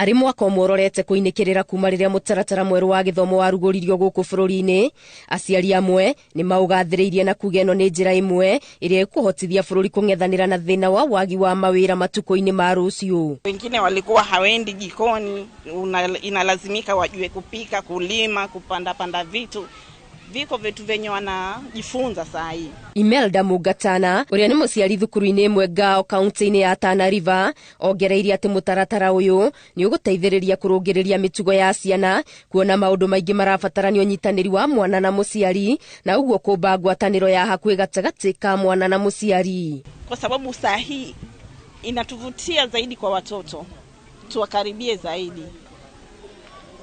Arĩ mwaka ũmwe ũrorete kũinĩkĩrĩra kuma rĩrĩa mũtaratara mwerũ wa gĩthomo warugũririo gũkũ bũrũri-inĩ, aciari amwe nĩ maũgathĩrĩirie na kuga ĩno nĩ njĩra ĩmwe ĩrĩa ĩkũhotithia bũrũri kũng'ethanĩra na thĩna wa wagi wa mawĩra matukũ-inĩ ma rũciũ. Wengine walikuwa hawendi jikoni, inalazimika wajue kupika, kulima, kupanda panda vitu, viko vitu venye wanajifunza saa hii. Imelda Mungatana ũrĩa nĩ mũciari thukuru-inĩ ĩmwe Ngao kaunti-inĩ ya Tana River ongereire atĩ mũtaratara ũyũ nĩ ũgũteithĩrĩria kũrũngĩrĩria mĩtugo ya ciana, kuona maũndũ maingĩ marabatarania ũnyitanĩri wa mwana na mũciari, na ũguo kũmba ngwatanĩro ya hakuhĩ gatagatĩ ka mwana na mũciari. Kwa sababu saa hii inatuvutia zaidi kwa watoto, tuwakaribie zaidi.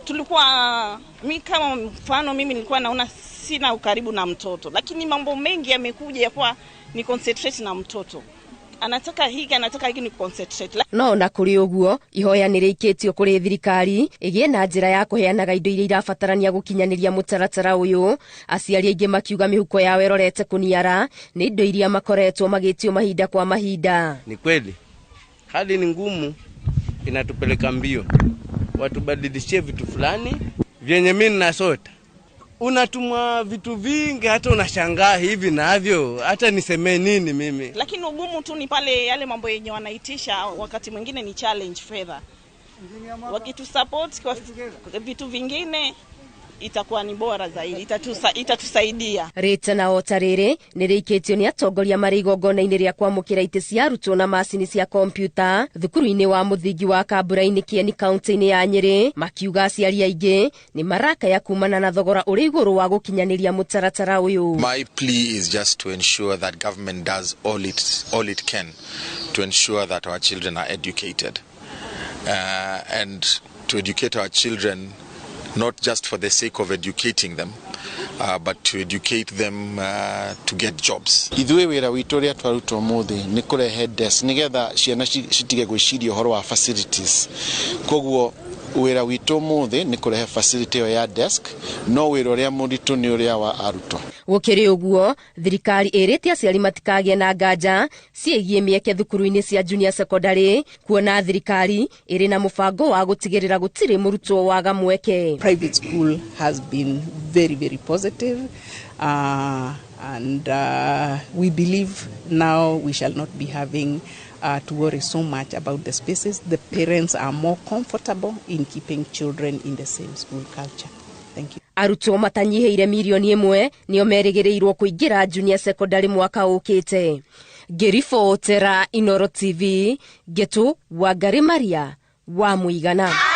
Tulikuwa, mi kama mfano mimi nilikuwa naona sina ukaribu na mtoto, lakini mambo mengi yamekuja ya kuwa ni concentrate na mtoto. Anataka hiki, anataka hiki, ni concentrate. No na kũrĩ ũguo, ihoya nĩ rĩikĩtio kũrĩ thirikari ĩgĩe na njĩra ya kũheanaga indo iria irabatarania gũkinyanĩria mũtaratara ũyũ. Aciari aingĩ makiuga mĩhuko yao ĩrorete kũniara nĩ indo iria makoretwo magĩtio mahinda kwa mahinda. Ni kweli hali ni ngumu, inatupeleka mbio, watubadilishie vitu fulani vyenye mimi ninasota. Unatumwa vitu vingi hata unashangaa hivi navyo, hata niseme nini mimi. Lakini ugumu tu ni pale yale mambo yenye wanaitisha wakati mwingine ni challenge fedha. Wakitusupport kwa vitu vingine itakuwa ni bora zaidi, itatusaidia. Rĩtana o ta rĩrĩ nĩ rĩikĩtio nĩ atongoria marĩ igongona-inĩ rĩa kwamũkĩra itĩ cia arutwo na macini cia kompiuta thukuru-inĩ wa mũthingi wa Kambura-inĩ Kieni kaunti-inĩ ya Nyĩrĩ, makiuga aciari aingĩ nĩ marakaya kumana na thogora ũrĩ igũrũ wa gũkinyanĩria mũtaratara ũyũ. My plea is just to ensure that government does all it can to ensure that our children are educated, and to educate our children not just for the sake of educating them, but to educate them to get jobs. Ithuĩ wĩra witũ ũrĩa twarutwo ũmũthĩ nĩ kũrehe desk nĩgetha ciana citige gwĩciria ũhoro wa facilities. Koguo wĩra witũ ũmũthĩ nĩ kũrehe facility ĩyo ya desk, no wĩra ũrĩa mũritũ nĩ ũrĩa wa arutwo. Gũkĩrĩ ũguo, thirikari ĩrĩte aciari matikagĩe na nganja ciĩgiĩ mĩeke thukuru-inĩ cia junior secondary, kuona thirikari ĩrĩ na mũbango wa gũtigĩrĩra gũtirĩ mũrutwo waga mweke. Private school has been very, very positive, and we believe now we shall not be having to worry so much about the spaces. The parents are more comfortable in keeping children in the same school culture. Thank you. Arutwo matanyihĩire 1 mirioni nĩo merĩgĩrĩirwo kũingĩra junior secondary mwaka ũkĩte. Ngĩribotera Inoro TV, Ngetu Wangari Maria wa Mũigana.